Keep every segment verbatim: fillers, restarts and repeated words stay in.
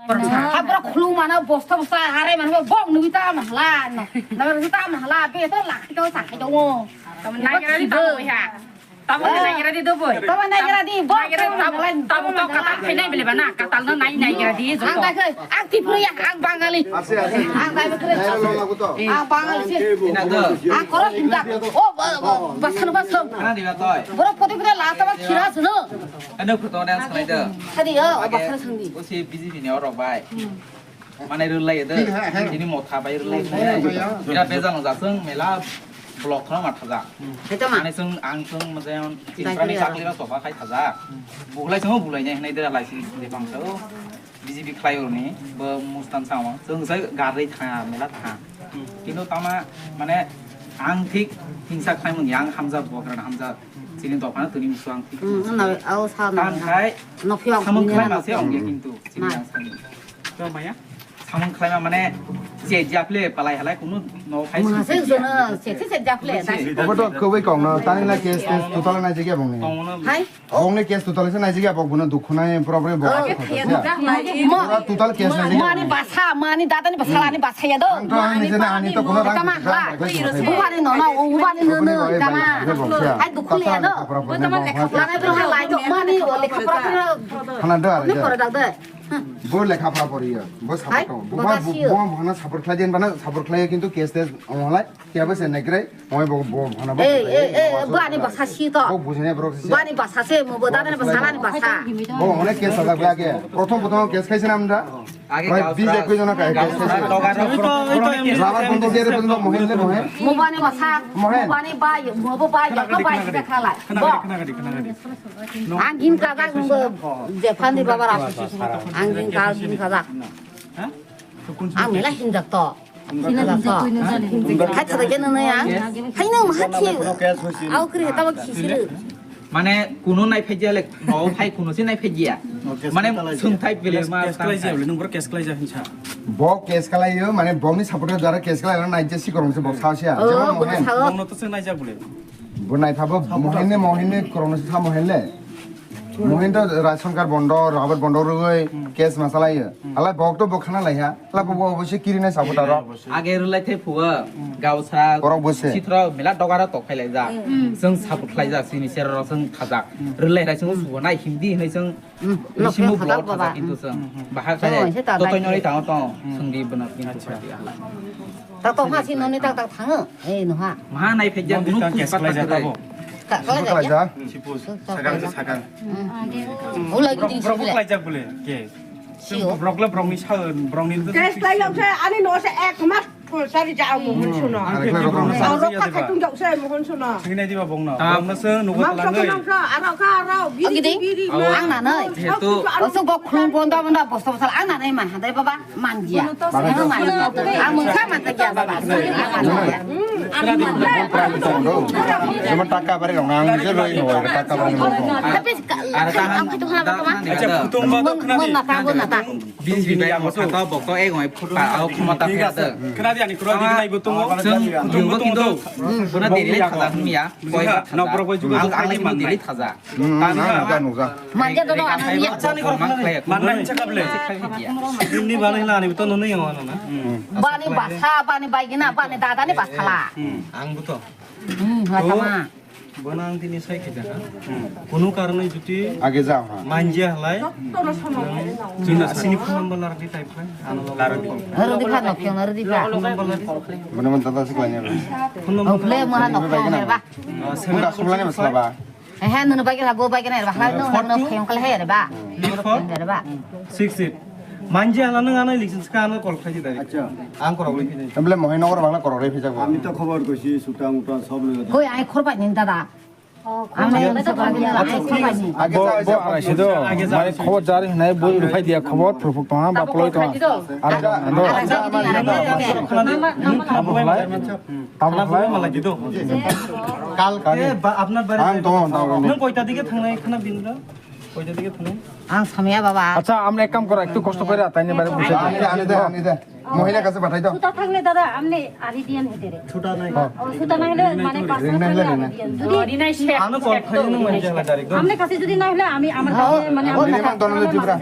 Habra khulung mana bosta bosta harai mana bok nugui ta mahla. Nabar ta mahla be to lakhi to sakhi to. Nagira di tamo ya. Tamo nagira di do boy. Tamo nagira di bok. Nagira tamo tamo to katal khainai bele bana katal no nai nagira di. Ang ta khe ang Tripura ya ang Bangali. Ang ta khe ang Bangali se. Ina do. Ang koro hinda. O basal basal. Kana diba toy. Boro poti poti la ta ba khira suno. Ano photo nang sanai do. Hadi yo basal sangdi. O se B J P ni orok bai. Mane rwlai de. Ini motha bai rwlai. Ira bezang jasung mela block khana mathaja. Mane sung ang sung majayon intrani sakli na sofa khai thaja. Bulai sung bulai ne hinai de lai si de bang so. B J P khlai roni bo mustan sama. Sung sai garri tha mela tha. Kintu tama mane ang thik hingsa khlai mung yang hamja bokra hamja. Sini dophana tuni musuang thik. Tam khai. Samung khlai ma se ong ya kintu. Sini yang sani. Samung khlaima mane je japle palai halai kunu no khai. Mase jono se se japle. Obo to kwbai kong no tani la case case total nai jigya bongni. Hai. Bongni case total se nai jigya bok bono dukhu nai problem bok. Total case nai jigya. Mani basa mani dada ni basa ani basa ya do. Ang to ani jena ani to kono rang. Tama ha. Bubani no no ubani no no tama. Hai dukhu le do. Mane bro lai do mani o lekha pora. Khana do ari. Bo lekha pora poriya. Bo support. Bo bo bo bana support khlai den bana support khlai kintu case tes onglai. Kya ba se negre. Oi bo bo bana bo. Eh eh eh bo ani basa si to. Bo bujine bro si. Bo ani basa se mo bo dada ni basa ani basa. Bo onek case ada lage. Prothom prothom case khaise na amra. Age bai bis ekoi jona case khaise. Raba kondo gere kondo mohen le mohen. Mo bani basa. Mohen. Mo bani bai mo bo bai ko bai khala. Bo. Ang gin kajak nungbo jephandi babar asuk. Ang gin kajak gin kajak. Ang mela hinjak to. Hinjak to. Khai thada gena nai ang. Hai nang maha thi. Au kri heta ba khisir. Mane kuno nai phai jale no phai kuno si nai phai jia. Mane sung thai bile ma. Case kalai jia bile nung bro case kalai jia hinsa. Bo case kalai yo mane bongni supporter jara case kalai na nai jesi korong se bo sa sia. Bongno to se nai jak bile. Bo naithabo, Mohinde, Mohinde, korokno se tamo hwnle. Mohindo Rajsankar bondo, Robert bondo rwgwi case masalaio. Hala bok to bo khana laiha. Hala bo bo se kirinai sabo taro. Age rwlai thai phuwa, gausa, Borok bo se. Sithro mela dogara tok khai laijak. Chwng support khlaijak, sini serok chwng khajak. Rwlai rai chwng subo nai Hindi hinwi chwng Bisi mu blog thajak kintu chwng. Bahai khai totoi nori tango tong. Chwng di bwno kintu party ahla. Tak tong ha si noni tak tak thango. Eh no ha. Maha nai phek jak bwno khus pat pat. Ka kala ja. Sipus sakang sakang. Ulai gidi sile. Brok lai jak bole. Ke. Sio. Brok le brok ni sa brok ni. Case lai jak se ani no se ek mas. Sari ja ang mohon suno. Ang rokha khai tung jak se mohon suno. Sini di ba bong no. Bong no se nugo talang. Mangsa arok kha arok biri biri. Ang nanai. Oso gok khulung bonda bonda bosto bosto ang nanai man hadai baba manjia. Ang mangsa man ta ya baba. Jemon taka bari rong ang je roi no taka bari rong. Tapi ang itu khana baba. Acha kutung ba khana. Mon na ta mon na ta. Bini bini yang moto bokto ek oi phut pa au khomota pheta. Kena dia ni kro di nai bo tongo. Sung jung bo kintu bona diri thaja hum ya. Koi ba thaja. Ang ang ni diri thaja. Tani ka nuga. Manja dodo ang ya. Mang khlai. Man nai chakap le. Ni bani la ni to no ni yang na. Bani basa bani baigina bani dada ni basala. Ang bo to. Hmm, hatama. Bono ang tini sai khe jaha. Kunu karone juti age jao ha. Manja halai. Jina sini phone number lar di type khlai. Ano lar di. Rodi pha no phone rodi pha. Phone number lar. Bono man tata sik lanya. Phone number. Ople maha no phone ba. Seven. Buka sumlanya masla ba. Eh, nunu bagi lagu bagi na ba. Halai no no phone kal hai ba. Three four. Ba. Six eight. Manja hala nang ana election ska ana call khlai di. Acha. Ang korok le. Emble mohai nogor bangla korok re phijak. Ami to khobor koisi suta muta sob loge. Koi ai khor pai nin dada. Bo, bo, arai se do, mane khobor jari hinai boi rupai dia khobor, phurphuk tonga, ba poloi tonga. Ar do. Tamo khlai, tamo khlai. Kal kali. Ang tongo, tongo. Nwng koita dige thangnai khana bini do? Koita dige thangnai? Ang samya baba. Acha, amne ek kam koro, ektu kosto kore, taini bare bujhe. Ani de, ani de, ani de. মহিলা কাছে পাঠাই দাও। সুতা থাকলে দাদা, আপনি আনি দিয়েন হেঁটে রে। সুতা নাই। ও, সুতা না হলে মানে পাঁচ রিং না হলে থাকলে রিং না। আনি দিয়েন। যদি আনো কল খাই নো মন জালা ডাইরেক্ট। আপনি কাছে যদি না হলে আমি আমার কাছে মানে আমার মিনিমাম দশ হাজার Tripura.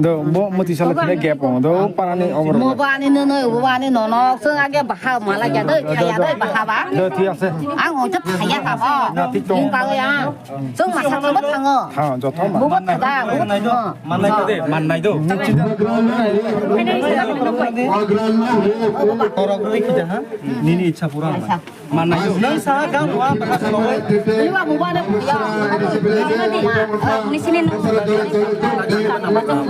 Do, bo muti sala kine gap on. Do, parani obor. Mo bani no no, bo bani no no. So age baha mala ya doi, khaya doi baha ba. Do, thik ase. Ang o cha khaya ta ba. Na, thik tong. Ning ka ya. Chwng masa chwngbo thango. Ha, joto ma. Bubo thada, bubo thango. Mannai do de, mannai do. Torok rwi khita ha? Nini ichha pura. Mannai do. Nang sa gam wa baka sa logo. Bubo bubo ne buya. Nisi ne nang.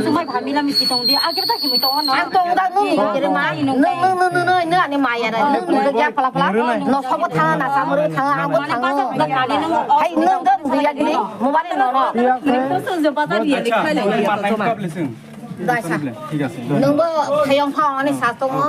Sumai bhamila misi tong di. Agir ta himui tong no. Ang tong da nung ni kere ma. Nung nung nung nung nung ani maya da. Nung nung ya pala pala. No sobo thang na samuru thang abo thang. Hai nung da buya gini. Mobile no no. Acha, mannai kap lising. Daisa. Thik ase. Nungbo thayong phang ani sa tongo.